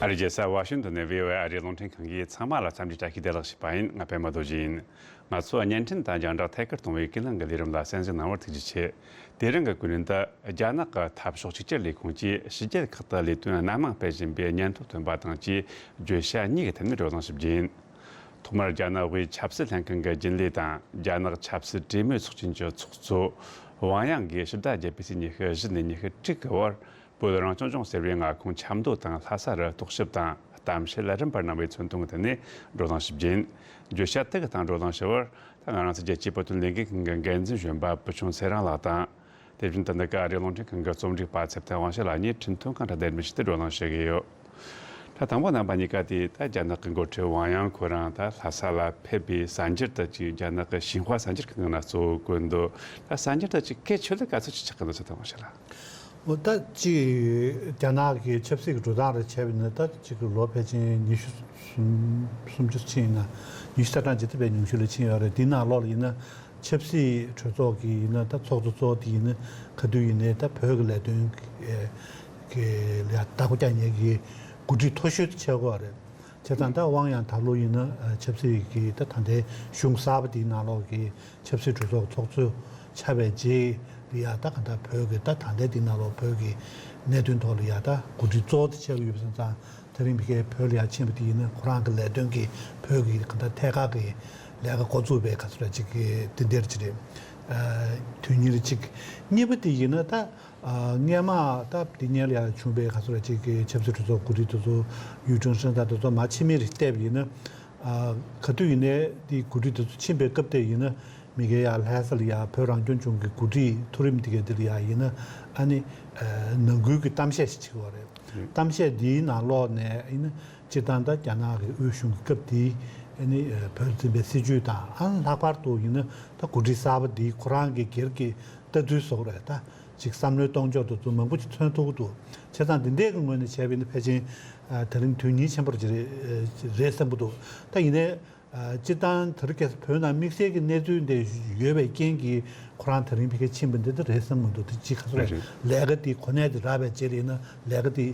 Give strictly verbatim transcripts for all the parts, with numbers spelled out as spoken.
ཨ་རིའི་རྒྱལ་ས་ཝ་ཤིང་ཏོན་ནས་བྷི་ཨོ་ཨེ་ཨ་རིའི་རླུང་འཕྲིན་ཁང་གིས་ཚང་མ་ལ་འཚམས་འདྲི་བཀྲ་ཤིས་བདེ་ལེགས་ཞུས་པ་ཡིན། ང་པད་མ་རྡོ་རྗེ་ཡིན། ང་ཚོ་བརྙན་འཕྲིན་དང་རྒྱང་བསྒྲགས་ཐད་ཀར་གཏོང་བའི་ཀུན་གླེང་གི་ལས་རིམ་ལ་གསན་གཟིགས་གནང་བར་ཐུགས་རྗེ་ཆེ། དེ་རིང་གི་ཀུན་གླེང་དུ། རྒྱ་ནག་གི་འཐབ་ཕྱོགས་གཅིག་གྱུར་ལས་ཁུངས་ཀྱིས་ཕྱི་རྒྱལ་ཁག་ཏུ་ལས་དོན་སྣ་མང་སྤེལ་བཞིན་པའི་སྙན་ཐོ་ཐོན་པ་དང་བཅས་བརྗོད་བྱ་གཉིས་ཀྱི་ཐད་ནས་བགྲོ་གླེང་ཞུ་རྒྱུ་ཡིན། ཐོག་མར་རྒྱ་ནག་དབུས་ཆབ་སྲིད་ལྷན་ཁང་གི་རྒྱུན་ལས་དང་རྒྱ་ནག་ཆབ་སྲིད་གྲོས་མོལ་ཚོགས་ཆེན་གྱི་ཚོགས་གཙོ་ཝང་དབྱང་གིས་ཕྱི་ཟླ་བརྒྱད་པའི་ཚེས་ཉི་ཤུ་བཞི་ནས་ཉི་ཤུ་དྲུག་གི་བར་བོད་རང་སྐྱོང་ལྗོངས་ཟེར་བའི་མངའ་ཁོངས་ཆབ་མདོ་དང་ལྷ་ས་རུ་རྟོག་ཞིབ་དང་གཏམ་བཤད་ལ་རིམ་པར་གནང་བའི་མཚོན་དོན་གྱི་ཐད་ནས་བགྲོ་གླེང་ཞུ་རྒྱུ་ཡིན། བརྗོད་བྱ་དེ་གི་སྟེང་བགྲོ་གླེང་ཞུ་བར། ད་ང་རང་ཚོའི་རྒྱལ་སྤྱིའི་བོད་དོན་ལས་འགུལ་ཁང་གི་འགན་འཛིན་གཞོན་པ་བུ་ཆུང་ཚེ་རིང་ལགས་དང་། དེ་བཞིན་དུ་འདི་ག་ཨ་རིའི་རླུང་འཕྲིན་ཁང་གི་རྩོམ་སྒྲིག་པ་ཚེ་བརྟན་དབང་ཕྱུག་ལགས་གཉིས་འཕྲིན་ཐུང་གང་དྲག་འདེམས་སྒྲིག་ཞུས་ཏེ་བགྲོ་གླེང་ཞུ་གི་ཡོད། ད་དང་པོ་རྣམ་པ་གཉིས་ཀ་དེ་ད་རྒྱ་ནག་གི་འགོ་ཁྲིད་ཝང་དབྱང་ཁོ་རང་ད་ལྷ་ས་ལ་ཕེབས་པའི་གསར་འགྱུར་དེ་ཅིག་རྒྱ་ནག་གི་ཤིན་ཧྭ་གསར་འགྱུར་ཁང་ནང་གཙོ་བོ་བཀོད་འདུག་ད་གསར་འགྱུར་དེ་ཅིག་གལ་ཆེ་ལོས་ག་ཚོད་ཅིག་ཆགས་ཀྱི་འདུག་ཚེ་བརྟན་དབང་ཕྱུག་ལགས། འོ་ད་ཅིག་རྒྱ་ནག་གི་ཆབ་སྲིད་ཀྱི་འགྲོ་སྟངས་རེ་བྱས་པ་ཡིན་ན། ད་ཅིག་ལོ་ཕལ་ཆེར་ཉི་ཤུ་སུམ་ཅུ་ཕྱིན་ཡིན་ན། ཉི་ཤུ་རྩ་གྲངས་ཅིག་ད་དཔེ་ཉུང་ཤོས་ལ་ཕྱིན་ཡོད་རེད། དེའི་ནང་ལོགས་ལ་ཡིན་ན་ཆབ་སྲིད་གྲོས་ཚོགས་ཀྱི་ཡིན་ན་ད་ཚོགས་གཙོ་གཙོ་བོ་དེ་ཡིན་ན་ག་དུས་ཡིན་ནའི་ད་བོད་ཀྱི་ལས་དོན་གྱི་ལ་བདག་པོ་རྒྱག་མཁན་གྱི་འགོ་ཁྲིད་མཐོ་ཤོས་དེ་ཆགས་ཀྱི་ཡོད་རེད། བྱས་ཙང་ད་ཝང་དབྱང་ད་ལོ་ཡིན་ན་ཆབ་སྲིད་ཀྱི་ད་ད་ལྟའི་གཞུང་གསར་པ་དེའི་ནང་ལོགས་ཀྱི་ཆབ་སྲིད་གྲོས་ཚོགས་ཚོགས་གཙོ་ཆགས་པའི་རྗེས་ལ་ཡ་ད་ག་ད་བོད་ཀྱི་ད་ད་ལྟའི་དེའི་ནང་ལོགས་བོད་ཀྱི་གནད་དོན་ཐོག་ལ་ཡ་ད་འགོ་ཁྲིད་གཙོ་བོ་དེ་ཆགས་ཀྱི་ཡོད་པ་སོང་ཙང་། དེ་རིང་ཕ་གིར་བོད་ལ་ཡ་ཕྱིན་པ་དེ་ཡིན་ན་ཁོ་རང་གི་ལས་དོན་གྱི་བོད་ཀྱི་ག་ད་ཐད་ཀར་གྱི་ལས་ཀ་འགོ་བཙུགས་པའི་ག་ཚོད་ར་ཅིག་གི་དེ་འདྲ་ཅིག་རེད། དོན་གཉེར་ཅིག་གཉིས་པ་དེ་ཡིན་ན་ད། ཨ། སྔས་མ་ད་འདི་སྔོན་ལ་ཡང་བྱུང་བའི་ག་ཚོད་ར་ཅིག་གི་ཆབ་སྲིད་གྲོས་ཚོགས་འགོ་ཁྲིད་དེ་ཚོ་ཡུས་ཀྲེང་ཧྲེང་དང་དེ་ཚོ་མར་ཕྱི་མིག་རེ་བལྟས་པ་ཡིན་ན། ཨ། ག་དུས་ཡིན་ནའི་འདི་འགོ་ཁྲིད་དེ་ཚོ་ཕྱིན་པའི་སྐབས་དེ་ཡིན་ན་མ་གི་ཡ་ལྷ་ས་ལ་ཡ་བོད་རང་སྐྱོང་ལྗོངས་ཀྱི་འགོ་ཁྲིད་མཐོ་རིམ་དེ་གའི་འདི་ལ་ཡ་ཡིན་ན་ཨ་ནི། ཨ། ནང་ཁུལ་གྱི་གཏམ་བཤད་ཞིག་བྱེད་ཀྱི་ཡོད་རེད། གཏམ་བཤད་འདིའི་ནང་ལོགས་ནས་ཡིན་ན་སྤྱིར་བཏང་ད་རྒྱ་ནག་གི་དབུས་གཞུང་གི་སྐབས་དེའི་ཨ་ནི་བོད་འཛིན་པའི་སྲིད་བྱུས་དང་། ཨ། ལྷག་པར་དུ་ཡིན་ན་ད་འགོ་ཁྲིད་གསར་པ་འདིའི་ཁོ་རང་གི་སྒེར་གྱི་ལྟ་ཚུལ་བཟོ་གི་རེད། ད་ཅིག་བསམ་བློའི་གཏོང་ཕྱོགས་དེ་ཚོ་མང་པོ་ཅིག་མཚོན་ཐུབ་ཀྱི་འདུག་བྱས་ཙང་འདི་འདྲའི་གི་ངོས་ནས་བྱས་པ་ཡིན་ན་ཕལ་ཆེར་ཨ། དེ་རིང་དོན་སྙིང་ཆེན་པོ་ཅིག་རེད་རེད་བསམ་གྱི་འདུག་ད་ཡིན་ནའི་ཨ། སྤྱིར་བཏང་དེ་རིང་ཁ་སང་བོད་ནང་དམིགས་བསལ་གྱི་གནས་ཚུལ་འདི་ཡོད་པའི་རྐྱེན་གྱིས་ཁོ་རང་དེ་རིང་ཕ་གིར་ཕྱིན་པ་འདི་ད་རེད་བསམ་གྱི་མི་འདུག་དེ་ཅིག་ག་ཚོད་རེད། ལས་ཀ་དེ་གོ་གནས་དེ་རག་པའི་རྗེས་ལ་ཡིན་ན་ལས་ཀ་དེ་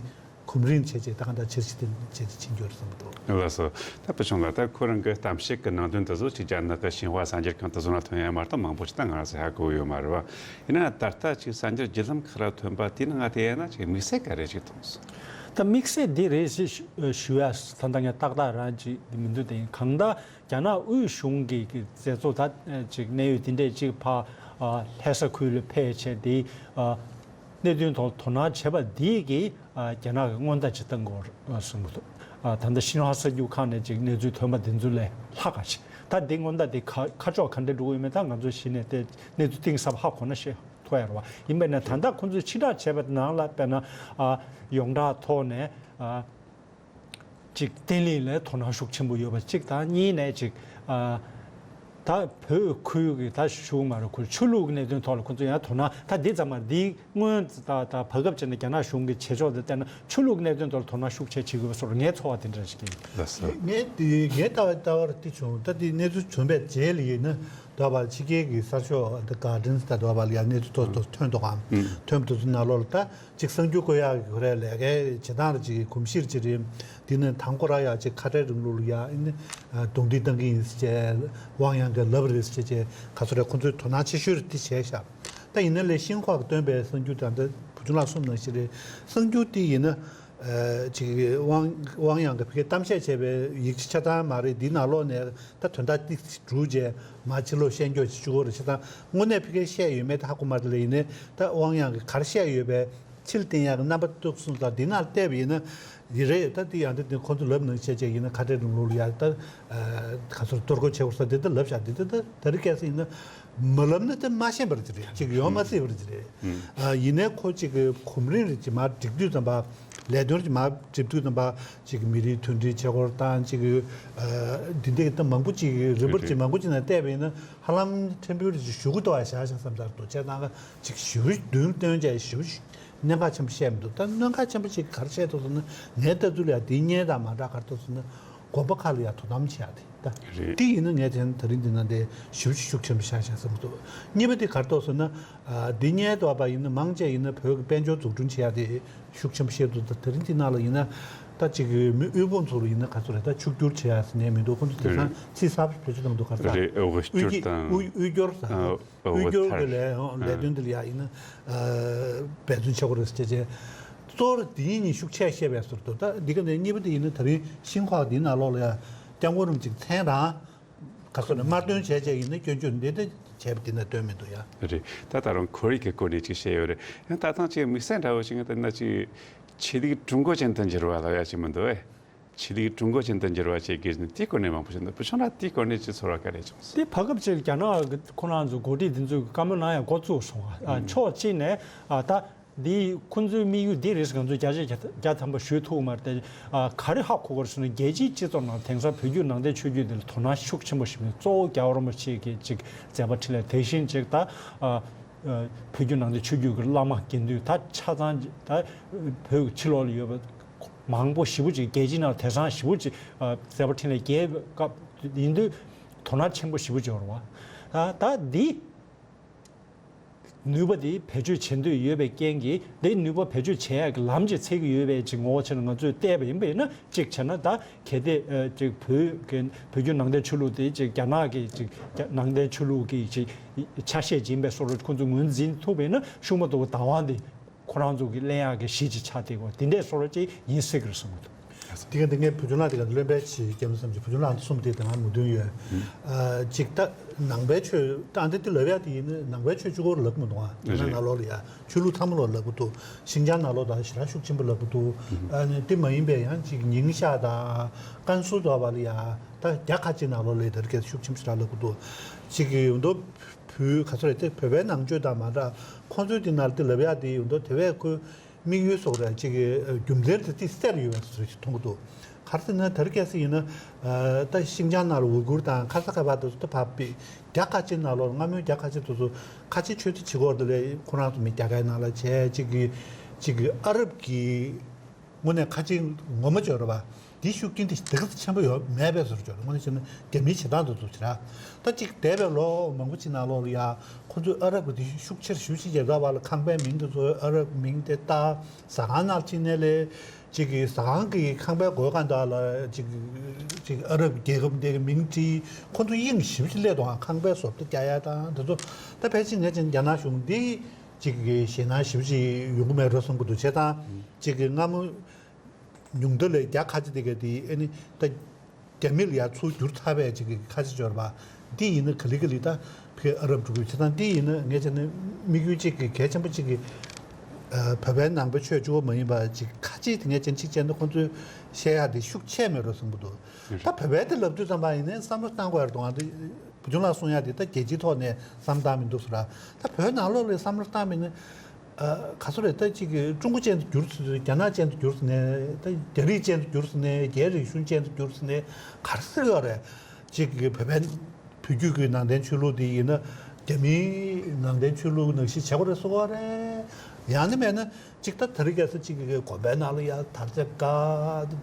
གོམ་རིམ་བྱས་བྱས་ད་ག་འདྲ་ཕྱིར་ཕྱིར་དེ་བྱས་ཏེ་ཕྱིན་རྒྱུ་རེད་བསམ་གྱི་འདུག་ལགས་སོ། ད་བུ་ཆུང་ལགས། ད་ཁོ་རང་གི་གཏམ་བཤད་ཀྱི་ནང་དོན་དེ་ཚོ་ཅིག་རྒྱ་ནག་གི་ཤིན་ཧྭ་གསར་འགྱུར་ཁང་དེ་ཚོ་ནང་ཐོན་ཡ་མ་གཏོགས་མང་པོ་ཅིག་ད་ང་རང་ཚོ་ཧ་གོ་ཡོད་མ་རེད་བ། ཡིན་ན་ད་ལྟ་ཅིག་གསར་འགྱུར་བརྒྱུད་ལམ་ཁག་ལ་ཐོན་པ་དེ་ནི་ང་དེ་ཡིན་ན་ཅིག་དམིགས་བསལ་ག་རེ་ཅིག་མཐོང་སོང་། ད་དམིགས་བསལ་འདི་རེད་ཅེས་ཞུ་ཡ་ད་ལྟ་ངས་ཏག་ཏག་རང་ཅིག་འདི་མི་འདུག་དེ་ཡིན་གང་ལྟར་རྒྱ་ནག་དབུས་གཞུང་གི་གི་མཛད་གཙོ་ད་ཅིག་གནད་ཡོད་དེ་འདྲས་ཅིག་ཕ་ཨ། ལྷ་ས་ཁུལ་ལ་ཕེབས་བྱས་དེ་ཨ། གནད་དོན་ཐོག་དོ་སྣང་བྱེད་པ་འདིས་ཀྱིས་ཨ། རྒྱ་ནག་གི་སྔོན་བརྡ་ཅིག་བཏང་དགོས་རེད་བསམ་གྱི་འདུག་ཨ། ད་ལྟ་ཤིན་ཧྭ་གསར་འགྱུར་ཁང་ནས་ཅིག་གནས་ཚུལ་ཐོན་པ་འདི་ཚོ་ལས་ལྷག་ག་ཅིག་ད་འདི་སྔོན་བརྡ་འདི་ཁ་ཁ་ཕྱོགས་ག་འདྲ་འགྲོ་གི་ཡོད་མེད་ད་ང་ཚོ་གཞི་ནས་དེ་གནས་ཚུལ་གཏིང་ཟབ་ཧ་གོ་ན་ཤེས་ཐུབ་ཡ་རེད་བ། ཡིན་པས་ན་ད་ལྟ་ཁོང་ཚོས་ཕྱིར་བསྒྲགས་བྱས་པ་ནང་ལ་དཔེར་ན་ཨ། ཡོངས་གྲགས་ཐོག་ནས་ཨ། ཅིག་བརྟན་ལྷིང་ལ་དོ་སྣང་ཤུགས་ཆེན་པོ་ཡོད་པ་གཅིག་དང་། གཉིས་ནས་ཅིག་ཨ། ད་བོད་ཁུལ་གྱི་ད་ཞུ་མ་རེད། ཁུལ་ཆོས་ལུགས་ཀྱི་གནད་དོན་ཐོག་ལ་ཁོང་ཚོ་ཡང་དོ་སྣང་ད་འདི་ཙམ་མ་རེད། འདིའི་སྔོན་ད་ད་བར་སྐབས་ཅིག་ནས་རྒྱ་ནག་གཞུང་གི་བྱེད་ཕྱོགས་དེ་བལྟས་ན་ཆོས་ལུགས་གནད་དོན་ཐོག་ལ་དོ་སྣང་ཤུགས་ཆེ་བྱེད་དགོས་པ་སོགས་ངའི་ཚོར་བ་དེ་འདྲ་ཞིག་ཡིན། ལགས་སོ། ངས་དེ་ངས་ལྟ་བ་ལྟ་བར་དེ་བྱུང་། ད་དེ་གནས་ཚུལ་བྱུང་བའི་རྗེས་ལ་ཡིན་ན་འདྲ་བ་ཕྱི་རྒྱལ་གྱི་གསར་ཤོག་The Guardian་ད་འདྲ་བ་ལ་ཡང་གནས་ཚུལ་ཐོག་ཐོག་ཐོན་འདུག་གམ། ཐོན་པ་དེ་ཚོ་ནང་ལོགས་ལ་ད་ཅིག་གསར་འགྱུར་བཀོད་ཡག་གི་ཁོ་རའི་ལས་ཀའི་བྱེད་སྟངས་རེ་ཅིག་གོམས་གཤིས་རེ་ཅིག་རེད། དེ་ནས་དང་པོ་ར་ཡ་ཅིག་ཁ་བྲལ་རིང་ལུགས་ལ་ཡ་ཨ་ནི་རྡུང་རྡེག་བཏང་གི་ཡིན་ཟེར་བྱས། ཝང་དབྱང་གིས་ལབ་རེད་ཟེར་བྱས་ག་ཚོད་རེད། ཁོ་ཚོས་དོ་སྣང་ཆེ་ཤོས་རེ་དེ་བྱས་ཤག་ད་ཡིན་ན་ལས་ཤིན་ཧྭ་གིས་བཏོན་པའི་གསར་འགྱུར་དང་ད་བུ་ཆུང་ལགས་གསུངས་ནང་བཞིན་རེད། གསར་འགྱུར་དེ་ཡིན་ན་ཨ་ཅིག་ཝང་ཝང་དབྱང་གིས་ཕ་གིར་གཏམ་བཤད་བྱས་པའི་ཡིག་ཆ་ཆ་ཚང་མ་རེད། འདིའི་ནང་ལོགས་ནས་ད་དོན་དག་ཏིག་ཙམ་སྒྲུག་བྱས་མར་ཕྱི་ལོགས་བཤད་རྒྱུ་ཞིག་བཅུག་གི་རེད། བྱས་ཙང་དངོས་གནས་ཕ་གིར་བཤད་ཡོད་མེད་ད་ཧ་གོ་མ་རེད་ལ། ཡིན་ནའི་ད་ཝང་དབྱང་གིས་ག་རེ་བཤད་ཡོད་པའི་ཕྱིར་བསྟན་ཡག་གི་རྣམ་པ་ཏོག་གསུངས་ཙང་འདི་ནང་བལྟས་པ་ཡིན་ན་ཡིན་རེད། ད་འདི་ཡང་འདི་འདི་ཁོང་ཚོ་ལབ་ནང་བཤད་བྱས་ཡིན་ན་ཁ་བྲལ་རིང་ལུགས་ལ་ཡ་ད་ག་ཚོད་གཏོར་རྒོལ་བྱེད་དགོས་ས་འདི་ད་ལབ་བཞག་འདི་ད་ད་རེ་སྐད་ས་ཡིན་ན་མ་ལབ་ན་ད་མ་ཤེས་པ་རེད་ཅིག་རེད། ཅིག་ཡོང་མ་སྲིད་པ་རེད་ཅིག་རེད། ཡིན་ནའི་ཁོ་ཅིག་གི་གོམ་རིམ་རེ་ཅིག་མར་སྒྲིག་དུས་ཙམ་པ་ལས་དོན་རེ་ཅིག་མར་སྒྲིག་དུས་ཙམ་པ་ཅིག་མི་རིགས་མཐུན་སྒྲིལ་བྱེད་སྒོར་བཏང་ཅིག་གི་འདི་འདི་ད་མང་པོ་ཅིག་རིམ་པར་ཅིག་མང་པོ་ཅིག་ནང་བལྟས་པ་ཡིན་ན་ཧ་ལམ་ཕྲན་བུ་རེ་ཅིག་ཞུ་གི་འདུག་བ་བཞག་བཞག་བསམ་ཚར་འདུག་བྱས་ཙང་ཅིག་ཞུ་རྒྱུ་མདུན་སྟོན་བྱས་ཞུ་གནད་འགག་ཆེན་པོ་བཤད་མི་འདུག་ད་གནད་འགག་ཆེན་པོ་ཞིག་ག་རེ་བཤད་འདུག་ཟེར་ན་ངའི་ལྟ་ཚུལ་ལ་ཡང་དེའི་སྔོན་དང་མ་འདྲ་ག་རེ་འདུག་ཟེར་ན་ དགོན་པ་ཁག་ལ་ཡང་དོ་དམ་བྱེད་ཡག་དེ་ད། རེད། དེ་ཡིན་ན་ངས་དྲན་དེ་རིང་འདི་ན་དེ་ཞིབ་ཞིབ་ཤུགས་ཆེན་པོ་བཞག་བཞག་བསམ་གྱི་འདུག་གཉིས་པ་དེ་ག་རེ་འདུག་ཟེར་ན། ཨ། འདི་སྔོན་དུ་བ་ཡིན་ན་མང་ཆེ་ཡིན་ན་བོད་ཀྱི་དཔལ་འབྱོར་འཛུགས་སྐྲུན་བྱེད་ཡག་དེ་ཤུགས་ཆེན་པོ་བཤད་འདུག་ད་དེ་རིང་འདི་ནང་ལ་ཡིན་ན་ད་ཅིག་མི་དབུལ་ཕོངས་ཚོ་ལ་ཡིན་ན་ག་ཚོད་རེད། ད་ཕྱུག་འགྱུར་བྱེད་ཡག་ཟེར་ནས་མི་འདུག་ཁོང་ཚོ་དེང་སང་ཚིག་གསར་པ་བེད་སྤྱོད་གཏོང་འདུག་ག་ཚོད། རེད། དབུལ་དབུལ་སྐྱོར་སྐྱོར་དང་དབུལ་དབུལ་སྐྱོར་ཟེར། དབུལ་སྐྱོར་གྱི་ལས་ལས་དོན་འདི་ལ་ཡང་ཡིན་ན་འབད་བརྩོན་བྱེད་དགོས་རེད་ཟེར་བྱས། གཙོ་བོ་འདི་གཉིས་ཤུགས་ཆེ་བཤད་པའི་ཟུར་དུ་ད་འདི་ག་ནས་གཉིས་པ་འདི་ཡིན་ན་ད་རིང་ཤིང་ཁོག་འདིའི་ནང་ལོགས་ལ་ཡང་སྐྱབས་མགོན་རིན་པོ་ཆེ་མཚན་རང་ག་སོ་ནས་དམར་འདོན་བྱས་བྱས་ཡིན་ན་སྐྱོན་བརྗོད་འདི་འདྲ་བྱས་པ་འདི་ན་སྟོན་མི་འདུག་ཡ། རེད། ད་ད་རུང་ཁོར་ཡུག་གི་སྐོར་ནས་ཅིག་བཤད་ཡོད་རེད། ཡང་ད་ཐེངས་ཅིག་དམིགས་བསལ་འདྲ་བོ་ཞིག་ང་ད་ན་ཅིག་ཆོས་ལུགས་ཀྲུང་གོ་ཅན་དུ་འགྱུར་བ་ལབ་ཡ་ཅིག་མི་འདུག་ཨེ། ཆོས་ལུགས་ཀྲུང་གོ་ཅན་དུ་འགྱུར་བ་བཅས་དགོས་ནས་དེའི་སྐོར་ནས་མང་པོ་ཞིག་འདུག་བུ་ཆུང་ལགས་དེའི་སྐོར་ནས་ཅི་ཚོར་བ་ག་རེ་བྱུང་སོང་། དེ་བར་སྐབས་ཅིག་རྒྱ་ནག་གི་ཁོ་རང་ཚོ་འགོ་ཁྲིད་དེ་ཚོས་བཀའ་མོལ་གནང་ཡ་འགོ་བཙུགས་སོང་བ། ཕྱོགས་གཅིག་ནས་ཨ་ད་འདི་ཁོ་ཚོའི་དམིགས་ཡུལ་འདི་རེད་ཟེར་ང་ཚོས་བརྒྱ་ཆ་བརྒྱ་ཐམ་པ་ཞུ་ཐུབ་མ་རེད་དེ། ཨ་ག་རེ་ཧ་གོ་དགོས་རེད་ཟེར་ན་རྒྱལ་སྤྱིའི་སྤྱི་ཚོགས་ནང་དེང་སང་བོད་བརྒྱུད་ནང་བསྟན་ཆོས་བརྒྱུད་འདི་ལ་དོ་སྣང་ཤུགས་ཆེན་པོ་ཞིག་ཡོད། གཙོ་བོ་རྒྱལ་བ་རིན་པོ་ཆེ་གི་ཅིག་མཛད་པ་འཕྲིན་ལས་དེ་བཞིན་ཅིག་ད་ཨ་བོད་བརྒྱུད་ནང་བསྟན་ཆོས་བརྒྱུད་ཀྱི་བླ་མ་དགེ་འདུན་ད་ཆ་ཚང་ད་བོད་ཕྱི་ལོགས་ལ་ཡོད་པ། མང་པོ་ཞེ་པོ་ཅིག་རྒྱལ་སྤྱིའི་ནང་དེང་སང་ཞེ་པོ་ཅིག་ཨ་མཛད་པ་འཕྲིན་ལས་རྒྱས་པའི་སྐབས་ཡིན་དུས་དོ་སྣང་ཆེན་པོ་ཞེ་པོ་ཅིག་ཡོད་རེད་བ། ཨ་ད་འདི་ནུས་པ་འདི་བེད་སྤྱོད་བྱེད་འདོད་ཡོད་པའི་རྐྱེན་གྱིས་འདི་ནུས་པ་བེད་སྤྱོད་བྱེད་ཡག་གི་ལམ་ཅིག་འཚོལ་གྱི་ཡོད་པའི་ཅིག་ངོ་བོ་ཆ་ནས་ང་ཚོས་བལྟས་པ་ཡིན་པ་ཡིན་ན་གཅིག་བྱས་ན་ད་གལ་ཏེ་ཨ་ཅིག་བོད་ཀྱི་བོད་བརྒྱུད་ནང་བསྟན་ཆོས་ལུགས་དེ་ཅིག་རྒྱ་ནག་གི་ཅིག་རྒྱ་ནང་བསྟན་ཆོས་ལུགས་ཀྱི་ཅིག་ཆ་ཤས་ཅིག་ཡིན་པའི་བཟོ་འདྲ་ཁོང་ཚོས་ངོས་འཛིན་ཐུབ་པ་ཡིན་ན་ཤུགས་མ་གཏོགས་བདག་དབང་དེ། ཁོ་རང་ཚོ་གི་གླེང་ཡག་གི་གཞི་ཅིག་ཆགས་བསྡད་ཀྱི་ཡོད། དེ་འདྲའི་བཟོ་འདྲ་ཅིག་ཡིན་སྲིད་ཀྱི་རེད་བསམ་གྱི་འདུག་དེ་ག་འདི་ངས་བུ་ཆུང་ལགས་དེ་ག་བློན་པའི་ཆེད་སྐྱབས་མགོན་བསམ་གྱི་བུ་ཆུང་ལགས་གསུམ་དེ་དེ་སྔ་མོས་མཐུན་ཡོད། ཨ་ཅིག་ད་ནང་པའི་ཆོས་ད་འདི་དེ་ལབ་ཡག་དེ་ཡིན་ན་ནང་པའི་ཆོས་གཅིག་པོར་ལབ་ཀྱི་མི་འདུག་ཨ་ནང་ལོགས་ལ་ཡ་ཆོས་ལུགས་ཚང་མ་ལོག་ལབ་ཀྱི་འདུག་ཤིན་ཅང་ནང་ལོགས་ད་ཞེ་དྲག་ཤུགས་ཆེན་པོ་ལབ་ཀྱི་འདུག་ཨ་ནི་དེ་མ་ཡིན་པའི་ཡང་ཅིག་ཉིང་ཤག་དང་ཀན་སུའུ་དོ་བ་ལ་ཡ་ད་རྒྱ་ཁ་ཆེ་ནང་ལོགས་ལ་ཡ་དེ་རིགས་ཤུགས་ཆེན་པོ་ཞེ་དྲག་ལབ་ཀྱི་འདུག་ཅིག་གི་ཡོང་དུས། བོད་ག་ཚོད་རེད་དེ་བོད་པའི་ནང་ཆོས་དང་མ་འདྲ། ཁོང་ཚོའི་དེ་ནང་དེ་ལབ་ཡག་དེ་ཡོང་དུས་དེ་བས་ཁོའི་དམིགས་ཡུལ་སོགས་རེད་ཅིག་གི་རྒྱུ་མཚན་དེ་དེ་གསལ་ཡོད་པའི་བཟོ་ཞིག་མཐོང་གི་འདུག་ག་རེ་ཟེར་ན་དེ་རིང་ཁ་སང་ཡིན་ན་ད་ཤིན་ཅང་ནང་ལ་ཝུ་གུར་དང་ཁ་ས་ཁ་པར་དེ་ཚོ་ད་ཕབ་པའི་རྒྱ་ཁ་ཆེ་ནང་ལོགས་སྔ་མོའི་རྒྱ་ཁ་ཆེ་དེ་ཚོ་ཁ་ཆེ་ཆོས་དེ་བྱེད་སྐོར་དེ་ལས་ཁོ་རང་ཚོ་མི་རྒྱ་གར་ནང་ལ་བྱས་ཅིག་གི་ཅིག་གི་ཨ་རབ་ཀྱི། དངོས་གནས་ཁ་ཆེ་ངོ་མ་བརྗོད་རེད་པ། འདིའི་ཤུགས་རྐྱེན་དེ་དེ་ག་ཚོད་ཆེན་པོ་ཡོད་མེད་པའི་བཟོ་བརྗོད་རེད། དངོས་གནས་བྱས་ན་རྒྱ་མིའི་བྱེད་སྟངས་དེ་ཚོ་བྱེད་ར། ད་ཅིག་འདས་པའི་ལོ་མང་པོ་ཅིག་ནང་ལོགས་ལ་ཡ་ཁོ་ཚོས་ཨ་རབ་ཀྱི་དེ་ཤུགས་ཆེར་ཞུ་ཞིག་བྱེད་ད་བ་ལ་ཁང་པའི་མིང་དེ་ཚོ་ཨ་རབ་མིང་དེ་ལྟ། ཟ་ཁང་ནང་ཕྱིན་ནས་ལས་ཅིག་གི་ཟ་ཁང་གི་ཁང་པའི་སྒོ་གང་དག་ལ་ཅིག་ཅིག་ཨ་རབ་རྒྱལ་ཁབ་འདི་གི་མིང་བྲིས། ཁོ་ཚོ་དབྱིངས་ཞིབ་ཅིག་སླེབས་འདུག་ཁང་པའི་བཟོ་ལྟ་རྒྱག་ཡ་དང་དེ་ཚོ་ད་ཕལ་ཆེར་ངས་ཅན་རྒྱ་ནག་གཞུང་འདི། གཅིག་གི་ཞེད་སྣང་ཞེ་པོ་ཅིག་ཡོང་གི་མེད་འགྲོ་བསམ་གྱི་འདུག་བྱས་ཙང་གཅིག་གི་སྔ་མོ་ཉུང་མཐའ་ལས་རྒྱ་ཁ་ཆེ་དེ་ག་དེ་ཨ་ནི་ད་རྒྱ་མི་ལ་ཡ་ཚུར་བསྒྱུར་ཚར་བའི་གཅིག་གི་ཁ་ཆེ་འབྱོར་བ་འདི་ཡིན་ན་ག་ལེ་ག་ལེ་ད་ཕི་ཨ་རབ་འགྲོ་གི་བྱས་ཙང་འདི་ཡིན་ན་ངས་བྱས་ན་དམིགས་ཡུལ་གཅིག་གི་གལ་ཆེན་པོ་གཅིག་གི་བོད་པའི་ནང་པའི་ཆོས་གཅིག་པོ་མ་ཡིན་པ་གཅིག་ཁ་ཆེ་དེ་ངས་བྱས་ན་གཅིག་བྱས་ན་ཁོང་ཚོས་བཤད་ཡ་དེ་ཤུགས་ཆེ་མེད་འགྲོ་བསམ་གྱི་འདུག་ད་བོད་པའི་དེ་ལབ་དུས་ཙམ་པ་ཡིན་ན་བསམ་བློ་བཏང་དགོས་ཡ་རེད་འདུག་ཨ་འདི། བུ་ཆུང་ལགས་གསུང་ཡ་དེ་ད་རྒྱལ་སྤྱིའི་ཐོག་ནས་བསམ་བཏང་མི་འདུག་ཟེར་ར། ད་བོད་ནང་ལོགས་ལ་བསམ་བློ་བཏང་མི་ནི་ཨ་ག་ཚོད་རེད། ད་ཅིག་ཀྲུང་གོ་ཅན་དུ་གྱུར་ཟེར་རྒྱ་ནག་ཅན་དུ་གྱུར་ཟེར་ནས་ད་རྒྱ་རིགས་ཅན་དུ་གྱུར་ཟེར་ནས་རྒྱའི་རིག་གཞུང་ཅན་དུ་གྱུར་ཟེར་ནས་ག་རེ་ཟེར་ཡོད་རེད། ཅིག་བོད་པའི་བོད་བརྒྱུད་ཀྱི་ནང་བསྟན་ཆོས་ལུགས་དེ་ཡིན་ན་རྒྱ་མིའི་ནང་བསྟན་ཆོས་ལུགས་ནང་བཞིན་བྱེད་དགོས་རེད་ཟེར་གྱི་ཡོད་རེད། ཡང་ན་མེད་ན་ཅིག་ད་དེ་རིང་ཁ་སང་ཅིག་གི་དགོན་པའི་ནང་ལ་ཡ་དར་ཆ་བཀག་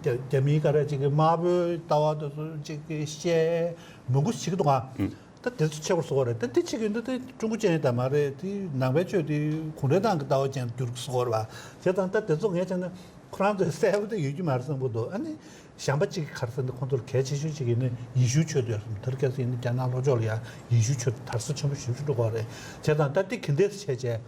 རྒྱ་རྒྱ་མིའི་ག་རེ་ཅིག་གི་དམར་པོའི་ལྟ་བ་དེ་ཚོ་ཅིག་གི་བཤད། མང་པོ་ཞིག་འདུག་ཨ། ད་དེ་ཚོ་ཆེ་བར་བཟོ་བ་རེད། ད་འདི་ཆེ་གི་འདི་དེ་ཀྲུང་གོ་ཅན་ཡིན་ད་མ་རེད། དེ་ནང་པའི་ཆོས་དེ་གུང་ཁྲན་ཏང་གི་ལྟ་བ་ཅན་དུ་བསྒྱུར་བཟོ་བ་རེད་བ། བྱས་ཙང་ད་དེ་ཚོ་ངས་བྱས་ན་ཁོ་རང་ཚོའི་གསལ་པོ་དེ་ཡོད་རྒྱུ་མ་རེད་བསམ་གྱི་འདུག་ཨ་ནི་གཞན་པ་གཅིག་གི་ག་རེ་ཟེར་ན་ཁོང་ཚོར་གལ་ཆེ་ཤོས་གཅིག་ཡིན་ན་ཡེ་ཤུའི་ཆོས་དེ་རེད། དེར་སྐབས་སུ་ཡིན་ན་རྒྱ་ནག་ལྷོ་ཕྱོགས་ལ་ཡང་ཡེ་ཤུའི་ཆོས་དར་སྲོལ་ཆེན་པོ་ཞེ་པོ་ཅིག་འགྲོ་གི་རེད། བྱས་ཙང་ད་དེ་ག་འདྲས་བྱས་བྱས།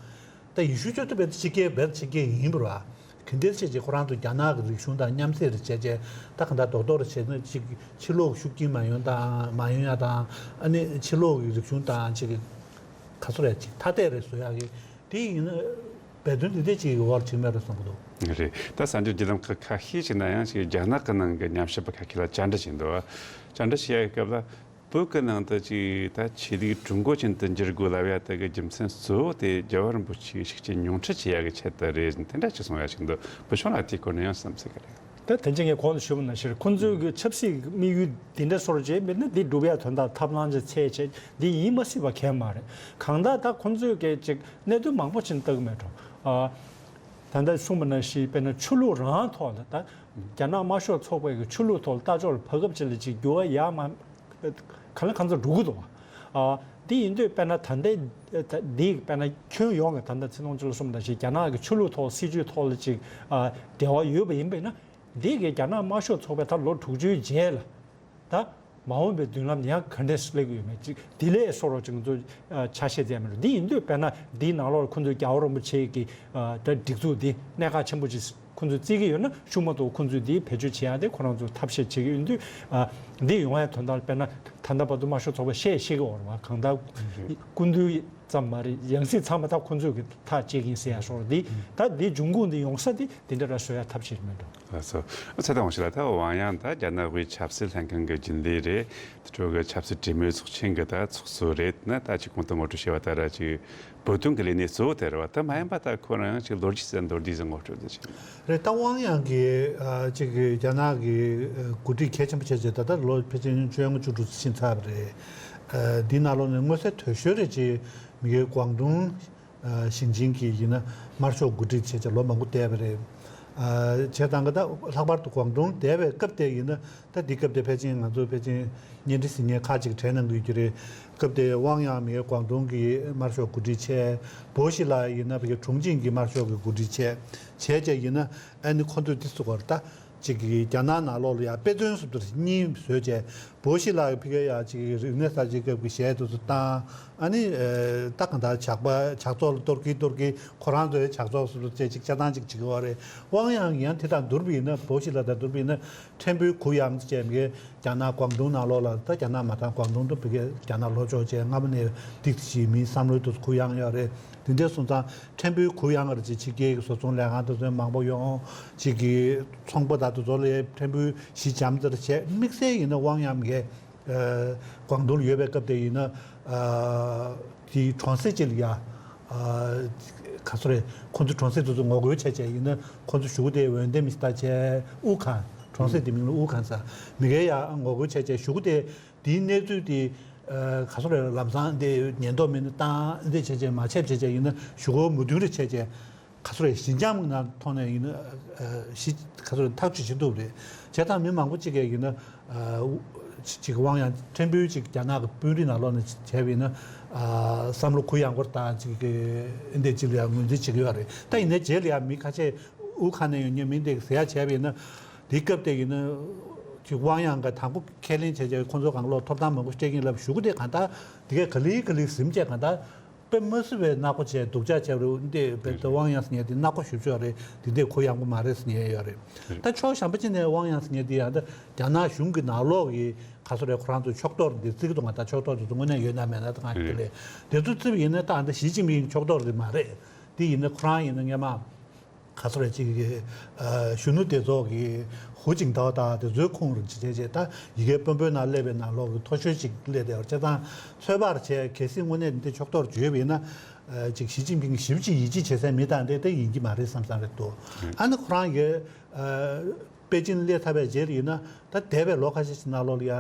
ད་ཡེ་ཤུའི་ཆོས་དེ་བས་ཕྱི་རྒྱལ་བས་ཕྱི་རྒྱལ་ཡིན་པ་རེད་བ། ག་འདྲས་བྱས་བྱས་ཁོ་རང་ཚོ་རྒྱ་ནག་གི་རིག་གཞུང་དང་མཉམ་བསྲེས་རེ་བྱས་བྱས་ད་ག་འདྲ་རྡོག་རྡོག་རེ་བྱས་ན་ཅིག་ཕྱི་ལོགས་ཤུགས་རྐྱེན་མ་ཡོང་དང་མ་ཡོང་ཡ་དང་ཨ་ནི་ཕྱི་ལོགས་ཀྱི་རིག་གཞུང་དང་ཅིག་ག་ཚོད་རེད་ཅིག་ཐ་དད་རེ་བཟོ་ཡག་གི་དེ་ཡིན་ན་འབད་བརྩོན་དེ་འདྲས་ཅིག་གི་འོག་ཅིག་མེད་རེད་བསམ་གི་འདུག་རེད། ད་གསར་འགྱུར་བརྒྱུད་ལམ་ཁག་ཁ་ཤས་ཤིག་ན་ཡང་ཅིག་རྒྱ་ནག་གི་ནང་གི་ཉམས་ཞིབ་པ་ཁ་ཤས་ལ་བཅར་འདྲི་བྱས་འདུག་བཅར་འདྲི་བྱེད་ཡག་གི་སྐབས་ལ། བོད་ཀྱི་ནང་དུ་ཅིག་ད་ཆོས་ལུགས་ཀྲུང་གོ་ཅན་དུ་འགྱུར་དགོས་ལབ་ཡ་དེ་གི་རྒྱུ་མཚན་གཙོ་བོ་དེ་རྒྱལ་བ་རིན་པོ་ཆེའི་ཤུགས་རྐྱེན་ཉུང་འཕྲི་བྱེད་ཡ་གི་ཆེད་དུ་རེད་དེ་འདྲ་ཅིག་གསུང་ཡ་ཞིག་འདུག་བུ་ཆུང་ལགས་དེའི་སྐོར་ནས་ཡང་བསམ་ཚུལ་ག་རེ། ད་དེ་རྗེས་ངས་གོང་དུ་ཞུས་པ་ནང་བཞིན་ཁོང་ཚོའི་གི་ཆབ་སྲིད་དམིགས་ཡུལ་འདི་འདྲ་སོར་བྱས་མེད་ན་འདི་སྒྲུབ་ཡ་དོན་དག་ཐབས་ལམ་ཅིག་འཚོལ་བྱས་འདི་ཡིན་མ་སྲིད་པ་གང་མ་རེད། གང་ལྟར་ད་ཁོང་ཚོའི་གི་ཅིག་གནད་དོན་མང་པོ་ཅིག་བལྟ་གི་མེད་འགྲོ། ཨ། ད་ལྟ་གསུངས་པ་ནང་བཞིན་དཔེར་ན་ཆོས་ལུགས་རང་ཐོག་ལ་ད། རྒྱ་ནག་དམར་ཤོག་ཚོགས་པའི་གི་ཆོས་ལུགས་ཐོག་ལ་ལྟ་ཕྱོགས་ལ་བར་སྐབས་ཅིག་ལ་ཅིག་འགྱུར་བ་ཡར་མར་གང་ལ་གང་འཚམ་འགྲོ་གི་འདུག་བ། ཨ། འདི་ཡིན་དུས་དཔེར་ན་ད་ལྟའི་འདི་དཔེར་ན་ཁྱོན་ཡོངས་ཀྱི་ད་ལྟ་ཚིག་ཐོག་ཅིག་ལ་གསུངས་པ་ནང་བཞིན་རྒྱ་ནག་གི་ཆོས་ལུགས་ཐོག་སྲིད་ཇུས་ཐོག་ལ་ཅིག་ཨ་འབྲེལ་བ་ཡོད་པ་ཡིན་པས་ན། འདི་གིས་རྒྱ་ནག་དམར་ཤོག་ཚོགས་པས་ད་ལོ་དྲུག་ཅུའི་རྗེས་ལ་ད་མ་འོངས་པའི་མདུན་ལམ་ཡང་ག་འདྲས་སླེབས་ཀྱི་ཡོད་མེད་ཅིག་དེ་ལས་སོགས་རོགས་ཅིག་ང་ཚོ་ཨ་ཆ་ཤས་བཙལ་མི་འདུག་འདི་ཡིན་དུས་དཔེར་ན་འདིའི་ནང་ལོགས་ལ་ཁོང་ཚོས་རྒྱལ་བ་རིན་པོ་ཆེ་གི་ཨ་ད་སྒྲིག་འཛུགས་འདི་གནད་འགག་ཆེན་པོ་ཅིག་ཁོང་ཚོས་བརྩི་གི་ཡོད་ན་ཤུགས་མ་གཏོགས་ཁོང་ཚོས་འདི་བེད་སྤྱོད་བྱེད་ཡག་དེ་ཁོ་རང་ཚོས་ཐབས་ཤེས་བྱེད་ཀྱི་ཡོད་དུས། ཨ་འདི་ཡོང་ཡག་དོན་དག་དཔེར་ན་ད་ལྟ་བར་དུ་དམར་ཤོག་ཚོགས་པ་བཤད་ཤེས་ཀྱི་ཡོད་རེད་བ། གང་ལྟར་སྐུ་མདུན་ཙམ་མ་རེད། ཡང་སྲིད་ཚང་མ་ད་ཁོང་ཚོས་ཀྱི་ཐག་བཅད་ཀྱིན་ཟེར་ཡག་སོགས་འདི་ད་འདི་འབྱུང་ཁུངས་འདི་ཡོང་ས་འདི་དེ་འདྲ་ར་བཟོ་ཡག་ཐབས་ཤེས་མེད་འགྲོ། ལགས་སོ། ཚེ་དང་བ་ཞིག་ལ་ད་ཝང་དབྱང་ད་རྒྱ་ནག་དབུས་ཆབ་སྲིད་ལྷན་ཁང་གི་རྒྱུན་ལས་རེད། དེ་འཕྲོ་གི་ཆབ་སྲིད་གྲོས་མོལ་ཚོགས་ཆེན་གི་ད་ཚོགས་གཙོ་རེད། ན་ད་ཅིག་གོང་དུ་ངོ་སྤྲོད་བྱས་པ་ལྟར་ཅིག་བོད་དོན་གི་ལས་གནས་གཙོ་བོ་དེ་རེད་བ། ད་མ་ཡིན་པ་ད་ཁོ་རང་ཡང་ཅིག་ལོ་རྒྱུས་ཟེར་མདོར་བསྡུས་ཟིག་ངོ་སྤྲོད་ཟིག་བྱེད། རེད། ད་ཝང་དབྱང་གིས་ཨ་ཅིག་རྒྱ་ནག་གི་ཨ་འགོ་ཁྲིད་གལ་ཆེན་པོ་བྱས་བྱས་ད་ལྟ་ལོ་ཕལ་ཆེར་བཅོ་ལྔ་བཅུ་དྲུག་ཕྱིན་ཚར་བ་རེད། ཨ་འདི་ནང་ལོགས་ནས་མངོན་གསལ་དོད་ཤོས་རེད་ཅིག་མི་གའི་ཀོང་ཏུང་ཨ་ཞིང་ཆེན་གྱི་ཡིན་ན་དམར་ཤོག་འགོ་ཁྲིད་བྱས་བྱས་ལོ་མང་པོ་བསྡད་པ་རེད། ཨ་བྱས་ཙང་གི་ད་ལྷག་པར་དུ་ཀོང་ཏུང་བསྡད་པའི་སྐབས་དེ་ཡིན་ན་ད་འདི་སྐབས་དེ་ཕལ་ཆེར་ང་ཚོ་ཕལ་ཆེར་བརྙན་འཕྲིན་གཟིགས་མཁན་ཁག་ཅིག་དྲན་གནང་གི་ཡོད་ཀྱི་རེད། སྐབས་དེ་ཝང་དབྱང་མི་ཀོང་ཏུང་གི་དམར་ཤོག་འགོ་ཁྲིད་བྱས། བོ་ཤི་ལ་ཡིན་ན་བི་ཀའི་ཁྲུང་ཆིང་གི་དམར་ཤོག་གི་འགོ་ཁྲིད་བྱས། བྱས་བྱས་ཡིན་ན་ཨ་ནི་ཁོ་ཚོས་འདི་ཚོ་གོ་ད་ཅིག་གི་རྒྱ་ནག་ནང་ལོགས་ལ་ཡ་དཔེ་མཚོན་སུ་དུ་གཉིས་བཟོས་བྱས། བོ་ཤི་ལ་ཕི་གའི་ཡ་ཅིག་རིག་གནས་གསར་བརྗེའི་སྐབས་ཀྱི་གཞས་དེ་ཚོ་བཏང་། ཨ་ནི་ཨ་ད་གང་ལྟར་ཇག་པ་ཇག་ཚོགས་ལ་གཏོར་གི་གཏོར་གི་ཁོ་རང་ཚོའི་ཇག་ཚོགས་སུ་དུ་བྱས་ཅིག་ཆ་ཚང་ཅིག་བྱེད་ཀྱི་ཡོད་རེད། ཝང་དབྱང་ཡང་དེ་དང་བསྡུར་བ་ཡིན་ན་བོ་ཤི་ལ་དང་བསྡུར་བ་ཡིན་ན་ཕྲན་བུའི་གུ་ཡངས་བྱས་མི་གའི་རྒྱ་ནག་ཀོང་ཏུང་ནང་ལོགས་ལ་ད་རྒྱ་ནག་མ་དང་ཀོང་ཏུང་དུ་ཕ་གིར་རྒྱ་ནག་ལྷོ་ཕྱོགས་བཅས་སྔ་མོ་ནས་ཏིག་ཏིག་ཞིག་མིའི་བསམ་བློའི་ཐོག་གུ་ཡངས་ཡོད་རེད། དེ་འདྲའི་སོང་ཙང་ཕྲན་བུའི་གུ་ཡངས་རེད་ཅེས་ཕྱི་རྒྱལ་གྱི་བཟོ་ཚོང་ལས་ཁང་དེ་ཚོ་མང་པོ་ཡོང་ཅིག་གི་ཚོང་པ་དང་དེ་ཚོ་ལ་ཕྲན་བུའི་གཞི་འགྱམ་ཙེར་བྱས། དམིགས་བསལ་ཡིན་ན་ཝང་དབྱང་གིས་ཀོང་ཏུང་ལ་ཡོད་པའི་སྐབས་དེ་ཡིན་ན་དེའི་གྲོང་གསེབ་ཅིག་ལ་ཡ་ག་ཚོད་རེད། ཁོང་ཚོ་གྲོང་གསེབ་དེ་ཚོ་ངོ་རྒོལ་བྱས་བྱས་ཡིན་ན་ཁོང་ཚོ་བཞུགས་དེ་འོས་འདེམས་ཞིག་བཏང་བྱས་ཨུ་ཁན། གྲོང་གསེབ་དེ་མིང་ལ་ཨུ་ཁན་ཟེར། མི་གའི་ཡ་ངོ་རྒོལ་བྱས་བྱས་བཞུགས་དེ། དེའི་གནས་ཚུལ་དེ་ཨ་ག་ཚོད་རེད། ལམ་སང་འདི་ཉེན་རྟོག་མི་སྣ་བཏང་འདི་བྱས་བྱས་མ་ཆད་བྱས་བྱས་ཡིན་ན་གཞུག་གུ་མོས་མཐུན་རེ་བྱས་བྱས་ག་ཚོད་རེད། ཞི་འཇམ་ནང་ཐོག་ནས་ཡིན་ན་ཨ་ཞི་ག་ཚོད་རེད། ཐག་གཅོད་བྱེད་ཐུབ་རེད། བྱས་ཙང་མི་མང་པོ་གཅིག་གིས་ཡིན་ན་ཨ་ཅིག་ཝང་དབྱང་ཕྲན་བུ་ཅིག་རྒྱ་ནག་གི་དཔོན་རིགས་ནང་ལོགས་ནས་བྱས་པ་ཡིན་ན་ཨ་བསམ་བློ་གུ་ཡངས་པོ་དང་ཅིག་འདི་ཅིག་ལ་ཡང་ངོས་འཛིན་བྱེད་ཀྱི་ཡོད་རེད། ད་ཡིན་ནའི་རྗེས་ལ་ཡང་མི་ཁ་ཤས་ཨུ་ཁ་ནས་ཡོང་མཁན་མི་འདི་ཟེར་ཡ་བྱས་པ་ཡིན་ན། དེའི་སྐབས་དེ་ཡིན་ན་ཅིག་ཝང་དབྱང་གིས་དང་པོ་ཁས་ལེན་བྱས་བྱས་ཁོང་ཚོ་གང་ལོག་ཐོབ་ཐང་མང་པོ་སྤྲད་ཀྱིན་ལབ་གཞུག་གུ་དེ་གང་ལྟར་དེ་གས་ག་ལེ་ག་ལེ་ཟིན་བྱས་གང་ལྟར་དཔེ་མ་སྲིད་པའི་ནག་པོ་བྱས་སྡུག་ཅག་བྱས་རུང་འདི་བས་ད་ཝང་དབྱང་ཟེར་མཁན་དེ་ནག་པོ་ཞེ་པོ་ཅིག་རེད། དེ་འདྲས་གུ་ཡངས་པོ་མ་རེད་ཟེར་མཁན་ཡོད་རེད། ད་ཕྱོགས་གཞན་པ་ཅིག་ནས་ཝང་དབྱང་ཟེར་མཁན་དེ་ཡང་ད་རྒྱ་ནག་གཞུང་གི་ནང་ལོགས་ཀྱི་ག་ཚོད་རེད། ཁོ་རང་ཚོ་ཕྱོགས་གཏོགས་འདི་བརྩི་གི་འདུག་ང་ད་ཕྱོགས་གཏོགས་དེ་ཚོ་དངོས་གནས་ཡོད་ན་མེད་ན་ད་གང་ཡིན་ལས་དེ་ཚོ་བརྩིས་པ་ཡིན་ན་ད་ཨ་ད་ཞི་ཅིན་ཕིང་ཕྱོགས་གཏོགས་རེད་མ་རེད། དེ་ཡིན་ན་ཁོ་རང་ཡིན་ན་སྔོན་མ། ག་ཚོད་རེད། ཅིག་གི་ཨ་གཞོན་ནུ་དེ་ཚོ་གི་ཧུའུ་ཅིན་ཐའོ་དང་དེ་ཚོའི་ཁོངས་རུ་བྱས་བྱས་ད་ཡི་གེ་དཔོན་པོའི་ནང་སླེབས་པའི་ནང་ལོགས་ཀྱི་མཐོ་ཤོས་ཅིག་སླེབས་བསྡད་པ་བྱས་ཙང་ཚོད་དཔག་བྱས་གལ་སྲིད་དངོས་གནས་འདི་ཕྱོགས་གཏོགས་བརྗོད་པ་ཡིན་ན་ཨ་ཅིག་ཞི་ཅིན་ཕིང་ཞེ་པོ་ཅིག་ཡིད་ཆེས་བྱེད་སའི་མི་དང་དེ་དེ་ཡིན་གྱི་མ་རེད་བསམ་བསམ་རེད་འདུག་ཨ་ནི་ཁོ་རང་གིས་ཨ་པེ་ཅིན་སླེབས་ཚར་བའི་རྗེས་ལ་ཡིན་ན། ད་འདས་པའི་ལོ་ཁ་ཤས་ཤིག་ནང་ལོགས་ལ་ཡ།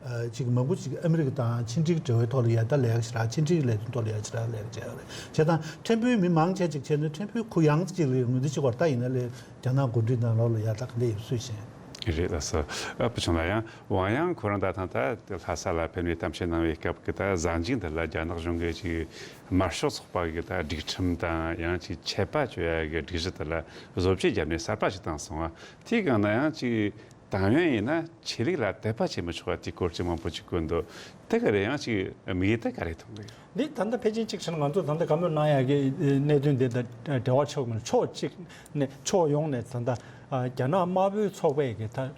ཨ་ཅིག་མང་པོ་ཅིག་ཨ་མི་རི་ཀ་དང་ཕྱི་འབྲེལ་འབྲེལ་བའི་ཐོག་ལ་ཡ་ད་ལས་ཀ་ཞེ་དྲག་ཕྱི་འབྲེལ་ལས་དོན་ཐོག་ལ་ཡ་ཞེ་དྲག་ལས་ཀ་བྱས་ཡོད་རེད། བྱས་ཙང་ཕྲན་བུའི་མི་མང་ཆེ་ཅིག་བྱས་ནས་ཕྲན་བུའི་གུ་ཡངས་ཅིག་ལ་ངོས་འཛིན་བྱེད་དགོས་རེད། ད་ཡིན་ན་ལས་རྒྱ་ནག་འགོ་ཁྲིད་ནང་ལོགས་ལ་ཡ་ད་ག་འདྲ་ཡོད་སུས་ཤེས། རེད་ལགས་སོ། ཨ་བུ་ཆུང་ལགས། ཡང་ཝང་དབྱང་ཁོ་རང་ད་ཐེངས་ད་ལྷ་ས་ལ་ཕེབས་ནས་གཏམ་བཤད་གནང་བའི་སྐབས་ཀྱི་ད་གཟའ་མཇུག་འདི་ལ་རྒྱ་ནག་གཞུང་གིས་ཅིག་དམར་ཤོག་ཚོགས་པ་གི་ད་སྒྲིག་ཁྲིམས་དང་ཡང་ཅིག་ཆད་པ་གཅོད་ཡ་གི་སྒྲིག་གཞི་དེ་ལ་བཟོ་བཅོས་བརྒྱབ་ནས་གསར་པ་ཞིག་བཏང་སོང་བ། དེའི་སྒང་ན་ཡང་ཅིག་ཏང་ཡོན་ཡིན་ན་ཆོས་ལུགས་ལ་དད་པ་བྱེད་མི་ཆོག་པ་དེའི་སྐོར་ཅིག་མང་པོ་ཅིག་བཀོད་འདུག་དེ་ག་རེ་ཡང་ཅིག་དམིགས་ཡུལ་དེ་ག་རེ་མཐོང་གི་ཡོད། འདི་ད་ལྟ་ཕལ་ཆེར་ཅིག་བྱས་ན་ང་ཚོ་ད་ལྟ་བཀའ་མོལ་གནང་ཡག་གི་གནད་དོན་འདི་དང་འབྲེལ་བ་ཆགས་མེད། ཕྱོགས་གཅིག་ནས་ཕྱོགས་ཡོངས་ནས་ད་ལྟ་རྒྱ་ནག་དམར་པོའི་ཚོགས་པས་གི་ད་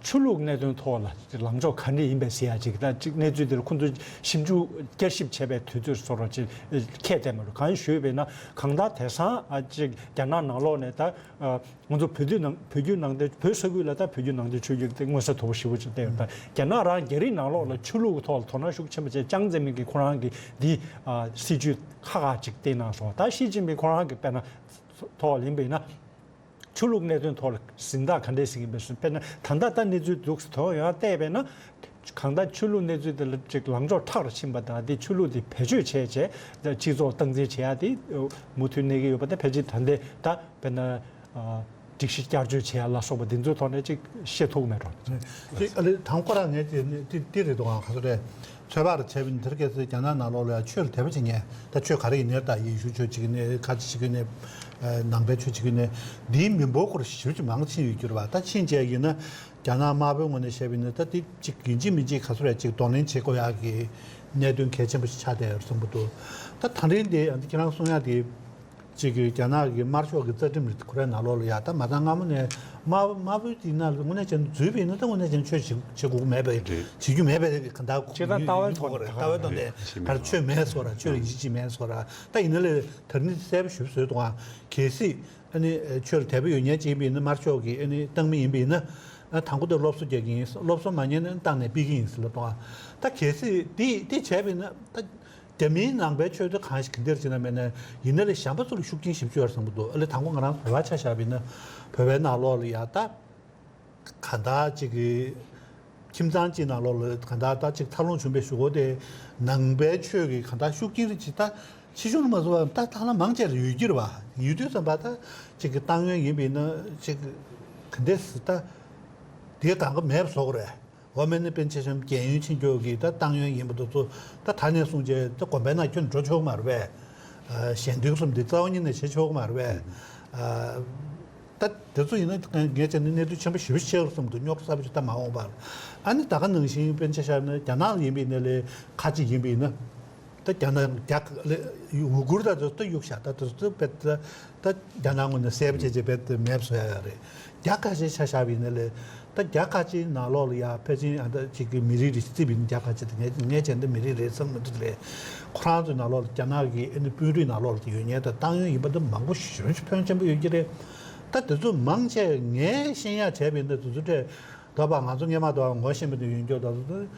ཆོས་ལུགས་གནད་དོན་ཐོག་ལ་ལངས་ཕྱོགས་ག་འདྲ་ཡིན་པས་ཟེར་ཡག་ཅིག་ད་ཅིག་གནས་ཚུལ་འདིར་ཁོང་ཚོས་ཞིབ་འཇུག་བསྐྱར་ཞིབ་བྱས་པའི་དུས་ཚོད་སོགས་ཅིག་འཁེལ་བསྡད་མ་རེད། གང་ཞུས་པས་ན་གང་ལྟར་དེང་སང་ཅིག་རྒྱ་ནག་ནང་ལོགས་ནས་ད། ང་ཚོ་བོད་བརྒྱུད་ནང་བོད་བརྒྱུད་ནང་བསྟན་བོད་ས་ཁུལ་ལ་ད་བོད་བརྒྱུད་ནང་བསྟན་ཆོས་བརྒྱུད་དེ་མངོན་གསལ་དོད་པོ་ཞེ་པོ་ཅིག་བསྟན་ཡོད། ད་རྒྱ་ནག་རང་རྒྱ་རིགས་ནང་ལོགས་ལ་ཆོས་ལུགས་ཀྱི་ཐོག་ལ་དོ་སྣང་ཤུགས་ཆེན་པོ་བྱས། ཅང་ཙེ་མིན་གྱིས་ཁོ་རང་གི་འདི་ཨ་སྲིད་ཇུས་ཁག་ཁག་ཅིག་བསྟན་གནང་སོང་། ད་ཞི་ཅིན་ཕིང་ཁོ་རང་གི་དཔེར་ན་ཐོག་ལ་ཡིན་པས་ན་ཆོས་ལུགས་གནད་དོན་ཐོག་ལ་གཟེངས་རྟགས་ག་འདྲས་ཟིན་གྱི་ཡིན་པས་ཟེར། དཔེར་ན་ད་ལྟ་ད་གནས་ཚུལ་འདུག་ཟེར་དོན་ཡང་བལྟས་པས་ན། གང་ལྟར་ཆོས་ལུགས་གནས་ཚུལ་དེ་ལ་ཅིག་ལངས་ཕྱོགས་མཁྲེགས་རུ་ཕྱིན་པ་དང་། དེ་ཆོས་ལུགས་དེ་བེད་སྤྱོད་བྱས་བྱས་སྤྱི་ཚོགས་སྟངས་འཛིན་བྱེད་ཡ་དེ་མུ་མཐུད་གནས་ཀྱི་ཡོད་པ་དེ་ཕལ་ཆེར་ད་ལྟའི་ད་དཔེར་ན་ཨ་ སྒྲིག་གཞི་བསྐྱར་བཅོས་བྱེད་ཡ་ལ་སོགས་པ་འདི་ཚོའི་ཐོག་ནས་ཅིག་བཤད་ཐུབ་ཀྱི་མེད་འགྲོ། ཅིག་ཨ་ལེ་དང་ཁོ་རང་ངས་ཅིག་ནི་ཏི་ཏི་རེད་འདུག་ཨང་ག་ཚོད་རེད། ཚོད་དཔག་རེ་བྱས་པ་ཡིན་དེར་གལ་སྲིད་རྒྱ་ནག་ནང་ལོགས་ལ་ཡང་ཆོས་ལ་དད་པ་བྱེད་མཁན་ད་ཆོས་ག་རེ་ཡིན་ནའི་ད་ཡེ་ཤུ་ཆོས་བྱེད་ཀྱི་ནས་ཁ་ཆེ་བྱེད་ཀྱི་ནས་ནང་པའི་ཆོས་བྱེད་ཀྱི་ནས་འདིའི་མི་འབོར་སྐོར་ཞེ་པོ་ཅིག་མང་ཕྱིན་ཡོད་རྒྱུ་རེད་བ། ད་ཕྱིན་བྱས་ཡིན་ན་རྒྱ་ནག་དམར་པོའི་ངོས་ནས་བཤད་པ་ཡིན་ན་ད་འདི་ཅིག་ཡིན་གཅིག་མིན་གཅིག་ག་ཚོད་རེད་ཅིག་གདོང་ལེན་བྱེད་དགོས་ཡག་གི་གནད་དོན་གལ་ཆེན་པོ་ཞིག་ཆགས་བསྡད་ཡོད་བསམ་གྱི་འདུག་ད་ད་རིང་འདི་ཁྱེད་རང་གསུང་ཡག་དེ། གཅིག་གིས་རྒྱ་ནག་གི་དམར་ཤོག་གི་རྩ་ཁྲིམས་རིགས་ཁོ་རའི་ནང་ལོགས་ལ་ཡ་ད་མ་ཚང་སྔ་མོ་ནས་དམར་དམར་པོའི་དེ་ནང་ལ་དངོས་གནས་བྱས་ན་འཛུལ་བས་ན་ད་དངོས་གནས་བྱས་ན་ཆོས་བྱེད་བྱེད་དགོས་མེད་པའི་རེད། བྱེད་རྒྱུ་མེད་པའི་ག་འདྲ་ཁོ་སྤྱིར་བཏང་ལྟ་བའི་ཐོག་ནས་ལྟ་བའི་ཐོག་ནས་ག་རེ་ཆོས་མེད་བཟོ་ར་ཆོས་ལ་ཡིད་ཆེས་མེད་བཟོ་ར་ད་ཡིན་ན་ལས་ད་ནི་གསལ་པོ་ཞིབ་བཟོས་འདུག་ཨ། གལ་སྲིད་ཨ་ནི་ཆོས་ལ་དད་པ་ཡོད་མཁན་ཅིག་ཡིན་པ་ཡིན་ན་དམར་ཤོག་གི་ཨ་ནི་བཏང་མི་ཡིན་པ་ཡིན་ན་ཨ་དང་པོ་དེ་སློབ་གསོ་རྒྱག་གི་ཡིན། སློབ་གསོ་མ་ཉན་ན་བཏང་ནས་ཕུད་ཀྱི་ཡིན་ཟེར་ལབ་འདུག་ཨ། ད་གལ་སྲིད་དེ་དེ་བྱས་པ་ཡིན་ན་ད། རྒྱ་མིའི་ནང་པའི་ཆོས་དེ་གང་ཞིག་གི་འདིར་ཕྱིན་ན་མེད་ན་ཡིན་ན་ལས་གཞན་པ་ཚོ་ལ་ཤུགས་རྐྱེན་ཞིབ་ཅིག་ཡོད་བསམ་གྱི་འདུག་ཨ་ལས་དང་པོ་ང་རང་བོད་པ་ཆ་བཞག་པ་ཡིན་ན་བོད་པའི་ནང་ལོགས་ལ་ཡ་ད་ག་འདྲ་ཅིག་གི་ཁྱིམ་ཚང་གཅིག་ནང་ལོགས་ལ་ག་འདྲ་ད་ཅིག་འཚར་ལོངས་བྱུང་བའི་གཞུག་གུ་དེ་ནང་པའི་ཆོས་ཀྱི་ག་འདྲ་ཤུགས་རྐྱེན་རེ་ཅིག་ད་ཕྱི་ཤུན་མ་བཟོ་བ་ད་ད་ལ་མང་ཆེ་ལ་ཡོད་ཀྱི་རེད་བ། ཡོད་དུས་ཙམ་པ་ད་ཅིག་གི་ཏང་ཡོན་ཡིན་པ་ཡིན་ན་ཅིག་ག་འདྲས་ད་དེ་གང་ག་མེད་པ་བཟོ་གི་རེད། འོ་མེད་ནི་པཎ་ཆེན་གཞོན་རྒན་ཡོལ་ཕྱིན་ཆོག་གི་ད་ཏང་ཡོན་ཡིན་པ་དེ་ཚོ་ད་ད་ནས་བཟུང་བྱས་ད་དགོན་པའི་ནང་ཁྱོན་འགྲོ་ཆོག་མ་རེད་པས། ཨ་གཞན་དོན་གསུམ་དེ་རྩ་བ་ཉིད་ནས་བྱེད་ཆོག་མ་རེད་པས། ཨ་ད་དེ་ཚོ་ཡིན་ན་ངས་བྱས་ན་གནས་ཚུལ་ཆེན་པོ་ཞེ་པོ་ཆགས་བསམ་འདུག་རྙོག་གསར་པ་ཞིག་ད་མ་འོངས་པར། ཨ་ནི་ད་ག་ནང་བཞིན་པཎ་ཆེན་ཤར་ན་རྒྱ་ནག་ཡིན་པ་ཡིན་ན་ལས་ཁ་ཅིག་ཡིན་པ་ཡིན་ན། ད་རྒྱ་ནག་རྒྱ་ལ་ཡུ་གུར་ད་དུ་ད་གཡུག་བཞག་ད་དུ་ད་བེད་ད་ད་རྒྱ་ནག་ངོས་ནས་གསལ་པོ་བྱས་བྱས་བེད་དུ་མེད་བཟོ་ཡ་ཡ་རེད། རྒྱ་ཁ་ཆེ་ཆ་བཞག་པ་ཡིན་ན་ལས་ད་རྒྱ་ཁ་ཆེའི་ནང་ལོགས་ལ་ཡ་ཕལ་ཆེར་ཨ་ད་ཅིག་གི་མི་རིགས་རེ་རྩིས་པ་ཡིན་ན་རྒྱ་ཁ་ཆེ་ད་ངས་ངས་བྱས་ན་ད་མི་རིགས་རེད་བསམ་མི་ཐུབ་རེད། ཁོ་རང་ཚོའི་ནང་ལོགས་ལ་རྒྱ་ནག་གི་ཨ་ནི་དཔོན་རིགས་ནང་ལོགས་ལ་ཡོད་མཁན་ད་ཏང་ཡོན་ཡིན་པ་ད་མང་པོ་ཞེ་པོ་ཕོན་ཆེན་པོ་ཡོད་ཀྱི་རེད། ད་དེ་ཚོ་མང་ཆེ་ངས་ཤེས་ཡ་བྱས་པ་ཡིན་ན་དེ་ཚོ་ད་ད་བ་ང་ཚོ་སྔས་མ་ད་བ་ངོ་ཤེས་པ་དེ་ཡོད་འགྱོ་ད་དུ།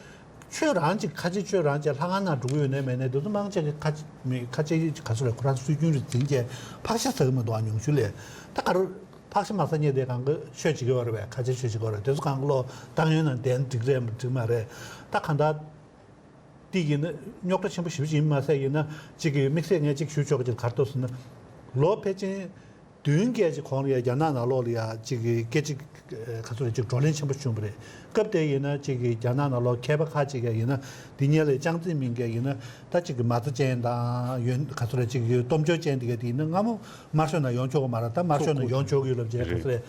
ཆོས་རང་ཅིག་ཁ་ཆེ་ཆོས་རང་ཅིག་ལྷ་ཁང་ནང་འགྲོ་གི་ཡོད་ནའི་མེད་ནའི་དེ་ཚོ་མང་ཆེ་གི་ཁ་ཆེ་མི་ཁ་ཆེ་ག་ཚོད་རེད། ཁོ་རང་སྲོལ་རྒྱུན་རེ་འཛིན་བྱས་ཕག་ཤ་ཟ་གི་མི་འདུག་ཨ་ཉུང་ཤོས་ལས། ད་ག་རེ་ཕག་ཤ་མ་ཟ་མཁན་དེ་གང་གི་ཆོས་བྱེད་ཀྱི་ཡོད་རེད་པས། ཁ་ཆེ་ཆོས་བྱེད་ཀྱི་ཡོད་རེད། དེ་ཚོ་གང་གི་ལོ་ཏང་ཡོན་ནང་བསྡད་ན་འགྲིག་རེད་འགྲིག་མ་རེད། ད་གང་ལྟར་དེ་ཡིན་ན་རྙོག་དྲ་ཆེན་པོ་ཞེ་པོ་ཅིག་ཡིན་མ་ཟད་ཡིན་ན་གཅིག་གི་དམིགས་བསལ་ངས་གཅིག་ཞུ་ཆོག་གི་ཅིག་ག་རེ་འདུག་ཟེར་ན་ལོ་ཕལ་ཆེར། བདུན་བརྒྱད་ཀྱི་གོང་ལ་ཡ་རྒྱ་ནག་ནང་ལོགས་ལ་ཡ་གཅིག་གི་སྐད་ཅིག་ག་ཚོད་རེད་ཅིག་བགྲོ་གླེང་ཆེན་པོ་བྱུང་བ་རེད། སྐབས་དེ་ཡིན་ན་གཅིག་གི་རྒྱ་ནག་ནང་ལོགས་མཁས་པ་ཁག་ཅིག་ཡ་ཡིན་ན་འདི་གཉིས་ལ་ཅང་ཙེ་མིན་གྱི་ཡིན་ན་ད་གཅིག་གི་མ་རྩ་ཅན་དང་ཡོན་ག་ཚོད་རེད་ཅིག་གི་སྟོབས་འབྱོར་ཅན་དེ་ག་དེ་ཡིན་ན་སྔ་མོ་དམར་ཤོག་ནང་ཡོང་ཆོག་གི་མ་རེད། ད་དམར་ཤོག་ནང་ཡོང་ཆོག་གི་ཡོད་ལབ་བྱས་ག་ཚོད་རེད།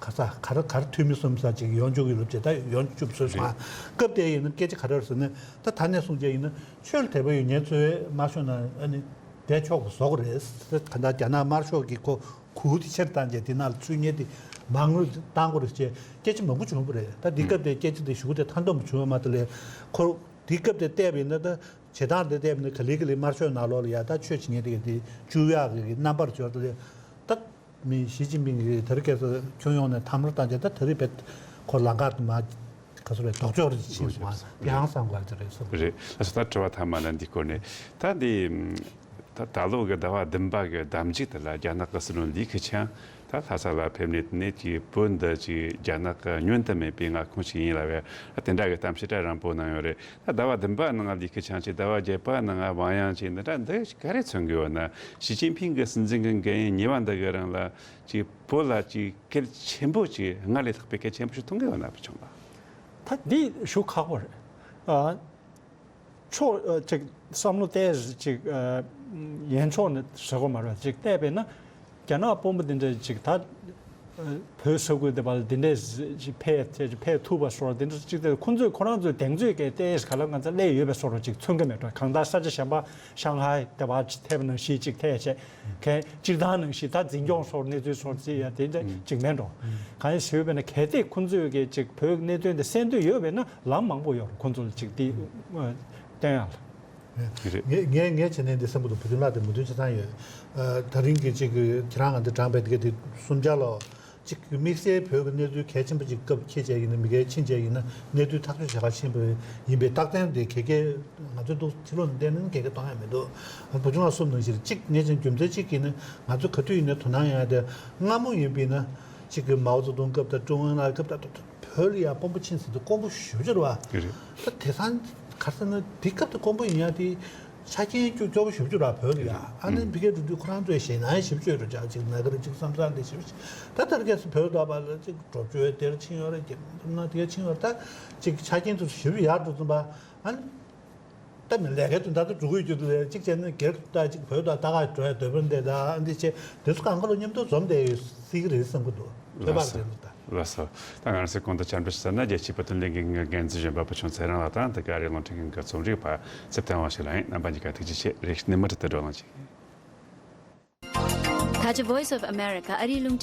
ག་ས་ག་རེ་ག་རེ་འཐུས་མི་གསུམ་ས་ཅིག་ཡོང་ཆོག་གི་ཡོད་ལབ་བྱས་ད་ཡོང་བཅུག་སོང་ཙང་སྐབས་དེ་ཡིན་ན་སྐད་ཆ་ག་རེ་རེད་ཟེར་ན་ད་ད་ནས་བཟུང་བྱས་ཡིན་ན་ཆོས་ལ་དད་པ་ཡོད་མཁན་ཚོས་དམར་ཤོག་ནང་ཨ་ནི། དེ་ཕྱོགས་ཀྱི་བཟོ་གི་རེད། ག་འདྲ་རྒྱ་ནག་དམར་ཤོག་གི་ཁོ་གུ་དེ་ཆེར་བཏང་རྗེས་དེ་ནང་ལ་ཚུད་མཁན་དེ་མང་རུ་བཏང་དགོས་རེད་ཅེས་སྐད་ཆ་མང་པོ་བྱུང་བ་རེད། ད་འདི་སྐབས་དེ་སྐད་ཆ་དེ་ཞུ་དེ་མཐའ་འདོམས་བྱུང་བ་མ་གཏོགས་ལས་ཁོ་འདི་སྐབས་དེ་བལྟས་པ་ཡིན་ན་ད་བྱེད་སྟངས་དེ་བལྟས་པ་ཡིན་ན་ག་ལེ་ག་ལེ་དམར་ཤོག་ནང་ལོགས་ལ་ཡ་ད་ཆོས་བྱེད་མཁན་དེ་ག་དེ་བཅུག་ཡག་གི་རྣམ་པར་འབྱོར་དེ་ད་མི་ཞི་ཅིན་ཕིང་གི་དེ་རིང་ཁ་སང་ཁྱོན་ཡོངས་ནས་མཐའ་མར་བཏང་རྗེས་ད་དེ་རིང་བེད་ཁོ་ལམ་ཁ་དུ་མ་ག་ཚོད་རེད་ལྡོག་ཕྱོགས་རེ་ཕྱིན་སོང་ང་དེ་ཧང་སང་དགོས་རེད་བསམ། རེད། ལགས་སོ། ད་དྲི་བ་མཐའ་མ་ལ་འདི་སྐོར་ནས་ད་འདི་ད་ད་ལོ་གི་ཟླ་བ་བདུན་པ་གི་ཟླ་མཇུག་དེ་ལ་རྒྱ་ནག་གི་སྲིད་བློན་ལི་ཁེ་ཆང་ད་ལྷ་ས་ལ་ཕེབས་ནས་དེ་ནས་ཀྱི་བོད་འདི་ཅིག་རྒྱ་ནག་གི་བསྙོན་དུ་མེད་པའི་མངའ་ཁོངས་ཤིག་ཡིན་ལབ་ཡ་ད་དེ་འདྲ་གི་གཏམ་བཤད་གྲ་རིང་པོ་གནང་ཡོད་རེད། ད་ཟླ་བ་བདུན་པ་ནང་ལི་ཁེ་ཆང་ཅིག་ཟླ་བ་བརྒྱད་པ་ནང་ཝང་དབྱང་ཅིག་འདི་འདྲ་འདི་ག་རེ་མཚོན་གི་ཡོད་ན། ཞི་ཅིན་ཕིང་གི་སྲིད་འཛིན་གི་འགན་གཉིས་པ་འདི་གི་རིང་ལ་ཅིག་བོད་ལ་ཅིག་གལ་ཆེན་པོ་ཅིག་སྔར་ལས་ལྷག་པའི་གལ་ཆེན་པོ་ཞིག་མཐོང་གི་ཡོད་ན་བུ་ཆུང་ལགས། ད་འདི་ཞུ་ཁག་པོ་རེད། ཨ། ཕྱོགས་ཨ་ཅིག་བསམ་བློ་བལྟས་ཅིག་ཨ་ཡན་ཕྱོགས་ནས་ཟེར་དགོས་མ་རེད། ཅིག་བལྟས་པས་ན་རྒྱ་ནག་དཔོན་པོ་འདི་འདྲ་ཅིག་ད་བོད་ས་ཁུལ་དེ་བར་འདི་འདྲས་ཅིག་ཕེབས་ཕེབས་ཐུབ་པ་སོགས་འདི་འདྲ་ཅིག་དེ་ཁོ་ཚོས་ཁོ་རང་ཚོའི་གདེང་ཚོད་ཀྱིས་བལྟས་ག་ལ་ང་ཚོ་སླེབས་ཡོད་པའི་བཟོ་འདྲ་ཅིག་མཚོན་གྱི་མེད་འགྲོ། གང་ལྟར་ས་ཆ་གཞན་པ་ཤང་ཧའི་དེ་བར་ཐེབས་ནང་བཞིན་ཅིག་ཐེབས་བྱས་གལ་སྤྱིར་བཏང་ནང་བཞིན་ད་འཛིན་སྐྱོང་སོགས་གནས་ཚུལ་སོགས་ཅིག་ཡ་དེ་འདྲ་ཅིག་མེད་འགྲོ། གང་ཡིན་ཟེར་བས་ན་གལ་ཏེ་ཁོ་ཚོས་ཀྱིས་ཅིག་བོད་གནད་དོན་དེ་གསན་འདོད་ཡོད་པས་ན་ལམ་མང་པོ་ཡོད་རེད། ཁོ་ཚོ་ལ་ཅིག་དེ་སྟོན་ཡ་ལ། རེད། ངས་ངས་ངས་བྱས་ནས་འདི་བསམ་གྱི་འདུག་བུ་སྟོན་ལགས་དེ་མོས་མཐུན་ཆ་ཚང་ཡོད། ཨ་ད་རིང་གི་ཅིག་གི་ཁྱེད་རང་ང་འདི་དྲངས་པའི་དེ་ག་དེ་གསུམ་ཆ་ལོ། ཅིག་གི་དམིགས་བསལ་བོད་ཀྱི་གནས་ཚུལ་གལ་ཆེན་པོ་ཅིག་སྐབས་འཁེལ་བྱས་ཡིན་ན་མི་སྒེར་ཕྱིན་བྱས་ཡིན་ན་གནས་ཚུལ་ཐག་གཅོད་བྱེད་གར་ཕྱིན་པ་ཡིན་པའི་རྟགས་མཚན་དེ་ག་གེ་ང་ཚོ་འདུག་ཕྱི་ལོགས་ནས་བལྟས་ན་ག་གེ་གཏོང་ཡ་མི་འདུག་བུ་ཆུང་ལགས་གསུངས་ནང་བཞིན་གཅིག་ངས་ཀྱང་རྒྱུ་མཚན་གཅིག་ཡིན་ན་ང་ཚོ་ག་དུས་ཡིན་ན་དོ་སྣང་ཡོང་ཡ་དེ་སྔ་མོ་ཡིན་པ་ཡིན་ན་ཅིག་གི་མའོ་ཙེ་ཏུང་སྐབས་དང་ཀྲུང་ཨུ་ལགས་སྐབས་དང་བོད་ལ་ཡ་དཔོན་པོ་ཕྱིན་ཟིན་དུས་དཀོན་པོ་ཞེ་པོ་ཅིག་རེད་བ། རེད། ད་དེང་སང་ག་རེ་ཟེར་ན་དེ་སྐབས་དུ་དཀོན་པོ་ཡིན་ཡ་དེ་ ཆ་རྐྱེན་སྐྱོ་སྐྱོ་པོ་ཞེ་པོ་ཅིག་རག་བོད་ལ་ཡ། ཨ་ནི་ཕ་གིར་འགྲོ་དུས་ཁོ་རང་ཚོའི་ཞེད་སྣང་ཞེ་པོ་ཅིག་ཡོད་རེད། ཅག་ཅིག་ན་གི་རེད། ཅིག་བསམ་བསམ་དེ་ཞེ་པོ་ཅིག་ད་ལྟར་གལ་སྲིད་བོད་དུ་བ་ལ་ཅིག་འགྲོ་བཅོས་དེར་ཕྱིན་ཡོད་རེད། རྒྱ་མི་ན་དེར་ཕྱིན་ཡོད་རེད། ད་ཅིག་ཆ་རྐྱེན་དེ་ཚོ་ཞེ་པོ་ཡག་འགྲོ་ཙམ་པ། ཨ་ནི་ད་མི་ལས་ཀའི་དོན་དག་ཏུ་འགྲོ་གི་ཡོད་རྒྱུ་དེ་ལས་ཅིག་བྱས་ན་སྒེར་དུ་ད་ཅིག་བོད་དུ་ད་ག་འགྲོ་ཡ་འདོད་པ་འདི་ད་ཨ་འདི་བྱས་དེ་ཚོ་གང་ག་ལ་མཉམ་དུ་འཛོམས་བསྡད་ཡོད་སྲིད་ཀྱི་རེད་བསམ་གྱི་འདུག་བོད་པ་རེད་འདུག་ད། ལགས་སོ། ད་ང་རང་ཚོས་གོང་དུ་ཆ་འཕྲིན་ཞུ་ས་ན་རྒྱལ་སྤྱིའི་བོད་དོན་ལས་འགུལ་གྱི་འགན་འཛིན་གཞོན་པ་བུ་ཆུང་ཚེ་རིང་ལགས་དང་དེ་ག་རེད། རླུང་འཕྲིན་ཁང་གི་རྩོམ་སྒྲིག་པ་ཚེ་བརྟན་དབང་ཕྱུག་ལགས་ཡིན། རྣམ་པ་གཉིས་ཀ་ཐུགས་རྗེ་ཆེ། རེ་ཞིག་ནས་མུ་མཐུད་དུ་བགྲོ་གླེང་བྱེད། ད་ཆ་Voice of America ཨ་རིའི་རླུང་འཕྲིན།